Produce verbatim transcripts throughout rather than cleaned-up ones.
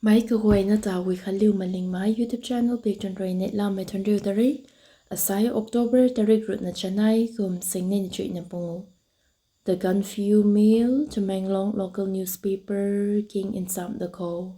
Meic kaguayna ta Guikhanliu Malingmei YouTube channel bik tun rui neihlamei thuanriu ta rui. Asai October tarik ruhna chanei kum singnei na chuihna pungu. The Gaanphiu Mail, Tamenglong local newspaper king ncham da khou.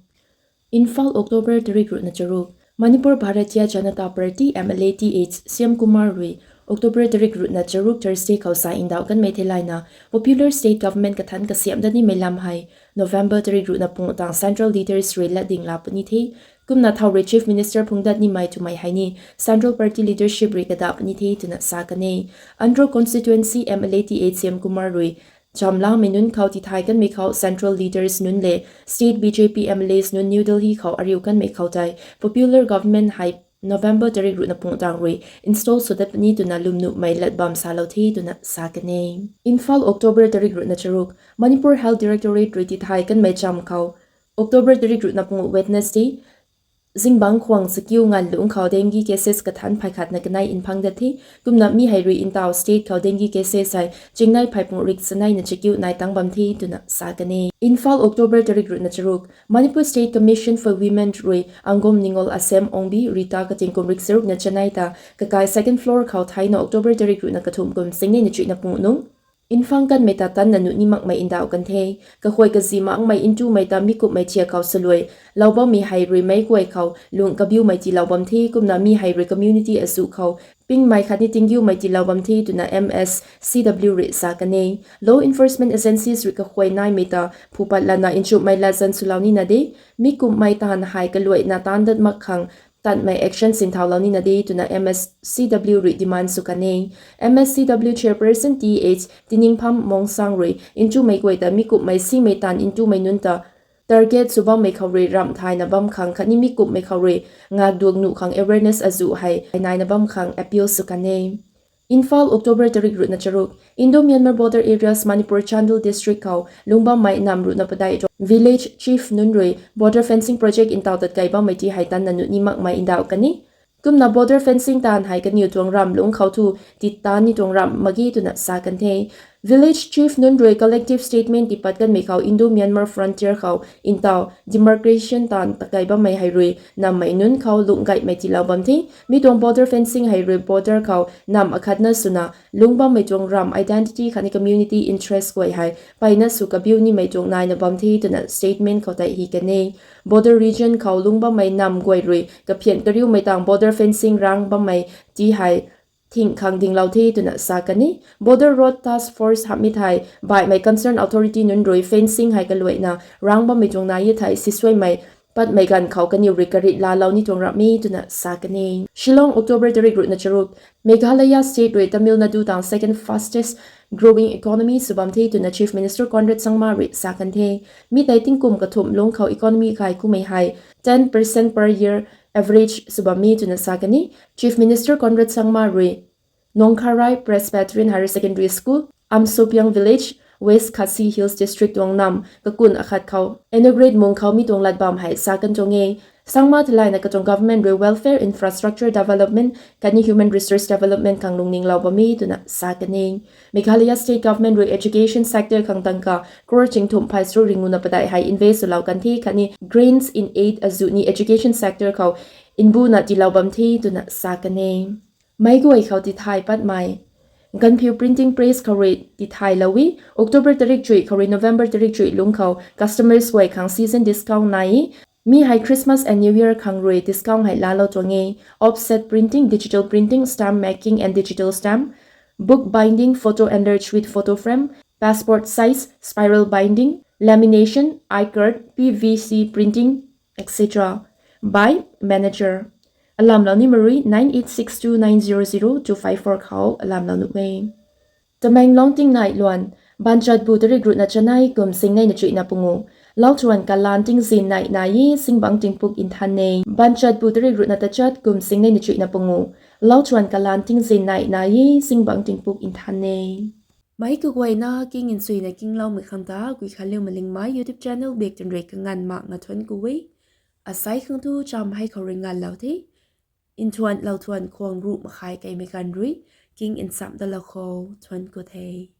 Imphal, October tarik ruhna charuk. Manipur Bharatiya Janata Party M L A th C M Kumar rui October tarik ruhna charuk Thursday khou sa ndauh kanmei theilayna popular state government kathanc kasiamh dat nimei lam hei November tarik ruhna pungu tang central leaders rui latding la puni the. Kumna thow rui Chief Minister phungdat nimei twmei hei ni central party leadership rui kadah puni the twna sa kan e. Andro constituency M L A th C M Kumar rui chamlamei nunc khou tithay kanmei khou central leaders nunc le state B J P M L As nunc New Delhi khou ariu kanmei khou tei popular government hei November tarik ruhna pungu tang rui install sw dat puni twna lwmnuhmei lat bam salou the twna sa kan e. Imphal, October tarik ruhna charuk. Manipur Health Directorate rui tithay kanmei cham khou October tarik ruhna pungu Wednesday zingbangc khwang chakiu nganv lungc khou dengue cases kathanc phay khatna kanei mphang dat the. Kumna mi hei rui ntaw state khou dengue cases hei chingnei phey pungu rik chanei na chakiu nai tang bam the twna sa kan e. Imphal, October tarik ruhna charuk. Manipur State Commission for Women rui Angom Ningol Asem Ongbi Rita kating kum rik charuk na chanei ta kakai second floor khou theina October tarik ruhna kathumh kum singnei na chuihna pungu nung mphang kanmei ta tanna nuh ni makmei ndauh kan the. Kahuay kazi makmei ntumei ta mi kumhmei thiak khou saluai lou bammei hei rui meic guay khou lung kabiumei tiilou bam the. Kumna mi hei rui community azuh khou pingmei khatni tinggiumei tiilou bam the twna M S C W rui sa kan e. Law enforcement agencies rui kahuay naimei ta phupat lana nchumhmei latzan swlou nina de, mi kumhmei taanv hei kaluaina taanv dat mak khang tanmei action sinthaulou nina de twna M S C W rui demand sw kan e. M S C W chairperson Th Tiningpham Mongsang rui ntumei guay ta mi kumhmei simei taanv ntumei nunc ta target sw bammei khou rui ramh thayna bam khang khatni mi kumhmei khou rui ngakduak nuh khang awareness azuh hei naina bam khang appeal sw kan e. Imphal, October tarik ruhna charuk. Indo-Myanmar border areas Manipur Chandel district khou lungc bammei nam ruhna padeih tuang village chief nunc rui border fencing project ntaw tat kei bammei ti hei tanna nuh ni makmei ndauh kan e. Kumna border fencing taanv hei kaniw tuang ramh lungc khou thu tii taan ni tuang ramh mak ge twna sa kan the. Village chief nunc rui collective statement tiipat kanmei khou Indo-Myanmar frontier khou ntaw demarcation taanv tat kei bammei hei rui nammei nunc khou lungh gaymei tiilou bam the. Mi tuang border fencing hei rui border khou nam akhatna swna lungc bammei tuang ramh identity khatni community interest guay hei mpeyna sw kabiu nimei tuang naina bam the twna statement khou tei hi kan e. Border region khou lungc bammei nam guay rui kaphian kariumei tang border fencing rang bammei ti hei thing khang dinglou the twna sa kan e. Border Road Task Force hamhmei thei baihmei concerned authority nunc rui fencing hei kaluaina rang bammei tuang nai e thei sisuaimei patmei ganv khou kaniw rui karit laalou ni tuang ramh e twna sa kan e. Shillong, October tarik ruhna charuk. Meghalaya state rui Tamil Nadu tang second fastest growing economy sw bam the twna Chief Minister Conrad Sangma rui sa kan the. Mi tei tingkum kathumh lungc khou economy kai kumei hei ten percent per year average sw bam e twna sa kan e. Chief Minister Conrad Sangma rui Nongkharai Presbyterian Higher Secondary School, Amsopiang Village, West Khasi Hills District tuang nam kakun akhat khou inaugurate mung khou mi tuang lat bam hei sa kan tuang e. Sangma theilayna katuang government rui welfare, infrastructure development khatni human resource development khang lungninglou bam e twna sa kan e. Meghalaya state government rui education sector khang tangka crore chingthumh phay charuk ringuna padeih hei invest swlou kan the khatni grants in aid azuh ni education sector khou nbuna tiilou bam the twna sa kan e. Meic guay khou tithay patmei. Gaanphiu printing press khou rui tithaylou e. October tarik chuih khou rui November tarik chuih lungc khou customers guay khang season discount nai e. Mi hei Christmas and New Year khang rui discount hei laalou tuang e. Offset printing, digital printing, stamp making and digital stamp, book binding, photo enlarge with photo frame, passport size, spiral binding, lamination, I card, P V C printing, et cetera. By manager. Alamlou nimei rui nine eight six two nine zero zero two five four khou alamlou nuh e. Tamenglong tingnai luan. Banchatbu tarik ruhna chanei kum singnei na chuihna pungu. Lauthuan kalan tingzin nai nai e, zingbangc tingpuk nthan e. Banchatbu tarik ruhna tachat kum singnei na chuihna pungu. Lauthuan kalan tingzin nai nai e, zingbangc tingpuk nthan e. Meic kaguayna king nchuina kingloumei khang ta Guikhanliu Malingmei YouTube channel bik tun rui kanganv makna thuanc ku e. Asai khang tu cham hei khou rui nganvlou the. Nthuan lauthuan khwang ruh makhai keimei ganv rui king nchamh dalou khou thuanc ku the.